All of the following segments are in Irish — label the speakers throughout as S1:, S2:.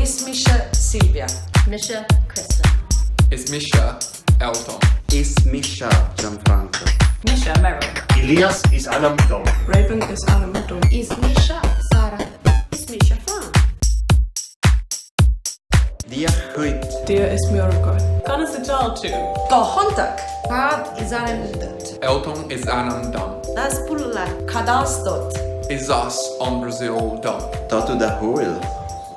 S1: Is mise Silvia.
S2: Mise Kristen.
S3: Is mise Elton.
S4: Is mise Gianfranco.
S5: Mise Meryl.
S6: Elias is ainm dom.
S7: Raven is ainm dom.
S8: Is mise Sara.
S9: Is mise Fran.
S4: Dia dhuit.
S7: Dia is Muire dhuit.
S5: Conas atá tú?
S1: Go hiontach!
S8: Cad is ainm duit?
S3: Elton is ainm dom.
S9: Das Bulla.
S1: Cad as duit?
S3: Is as an Brazil dom.
S4: Tá tú dathúil.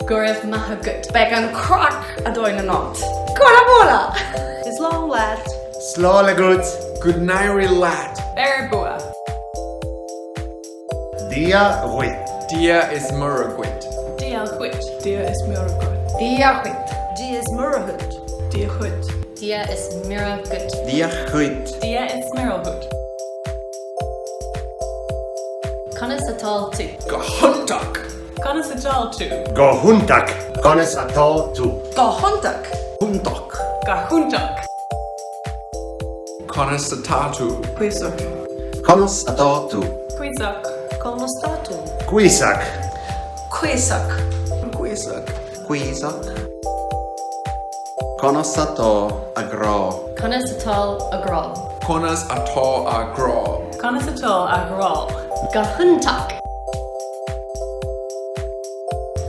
S2: Go raibh maith agat.
S1: Beidh an craic againn anocht. Cúla búla!
S9: Is lán leat.
S6: Slán agat.
S3: Go n-éirí leat.
S5: Beir bua.
S6: Dia dhuit.
S3: Dia is Muire dhuit.
S5: Dia dhuit.
S7: Dia is Muire dhuit.
S8: Dia dhuit.
S9: Dia is Muire dhuit.
S7: Dia dhuit.
S2: Dia is Muire dhuit.
S4: Dia dhuit.
S5: Dia is Muire dhuit.
S2: Conas atá tú?
S3: Go hiontach!
S5: Conas atá tú?
S6: Go hiontach. Conas atá tú?
S1: Go hiontach!
S4: Hiontach.
S5: Go hiontach.
S3: Conas atá tú?
S7: Cuíosach.
S4: Conas atá tú?
S5: Cuíosach.
S9: Conas tá tú?
S6: Cuíosach.
S1: Cuíosach.
S3: Cuíosach.
S4: Cuíosach. Conas atá a ghrá?
S2: Conas atá a ghrá?
S3: Conas atá a ghrá?
S5: Conas atá a ghrá?
S2: Go hiontach.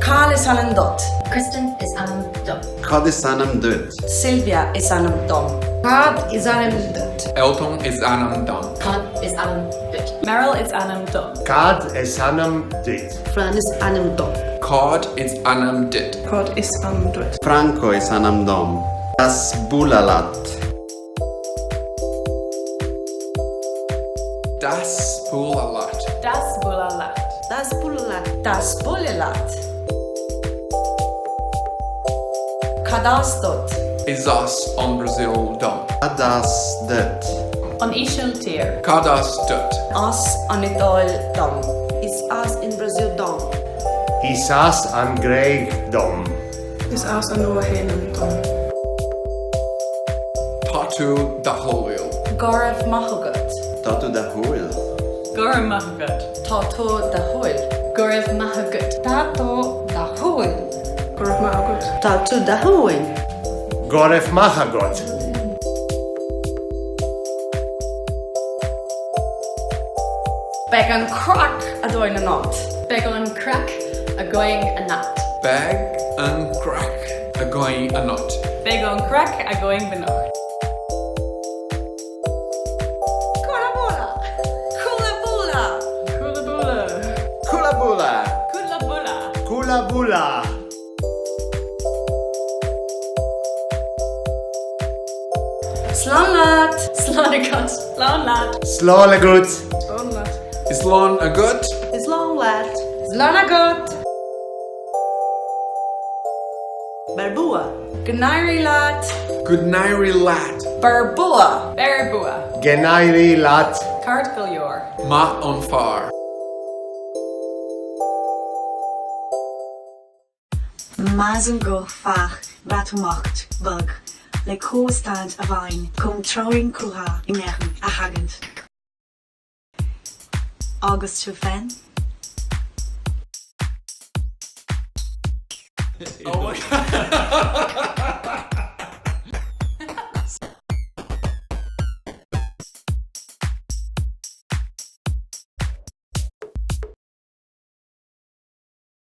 S1: Cad is ainm duit?
S2: Kristen is ainm dom.
S4: Cad is ainm duit?
S1: Silvia is ainm dom.
S8: Cad is ainm duit?
S3: Elton is ainm dom.
S2: Cad is ainm duit?
S5: Meryl is ainm dom.
S6: Cad is ainm duit?
S9: Fran is ainm dom.
S3: Cad is ainm duit?
S7: Cad is ainm duit?
S4: Franco is ainm dom. Das bualadh leat.
S3: Das bualadh leat.
S5: Das bualadh leat.
S9: Das bualadh leat.
S1: Das bualadh leat. Cad as duit?
S3: Is as an Brazil dom.
S4: Cad as duit?
S5: An Ísiltír.
S3: Cad as duit?
S1: As an Iodáil dom.
S9: Is as an Brazil dom.
S6: Is as an Gréig dom.
S7: Is as an Nua-Shéalainn dom.
S3: Tá tú dathúil.
S1: Go raibh maith agat.
S4: Tá tú dathúil.
S5: Go raibh maith agat.
S1: Tá tú dathúil.
S2: Go raibh maith agat.
S8: Tá tú dathúil.
S7: Go raibh maith agat.
S9: Tá tú dathúil.
S6: Go raibh maith agat.
S1: Beidh an craic againn anocht.
S2: Beidh an craic againn anocht.
S3: Beidh an craic againn anocht.
S5: Beidh an craic againn anocht.
S1: Cúla búla! Cúla búla!
S5: Cúla búla.
S4: Cúla búla!
S5: Cúla búla.
S6: Cúla búla.
S1: Slán leat!
S2: Slán agat.
S5: Slán leat.
S6: Slán agat.
S7: Slán leat.
S3: Slán agat.
S9: Slán leat.
S8: Slán agat.
S9: Beir bua.
S1: Go n-éirí leat!
S3: Go n-éirí leat.
S1: Beir bua!
S5: Beir bua.
S6: Go n-éirí leat.
S5: Ceart go leor.
S3: Maith an fear.
S10: Measaim gur fearr Breatimeacht bog le comhstaid a bheidh chun teorainn curtha in Éirinn a tharraingt. Agus tú féin?
S3: Oh my god.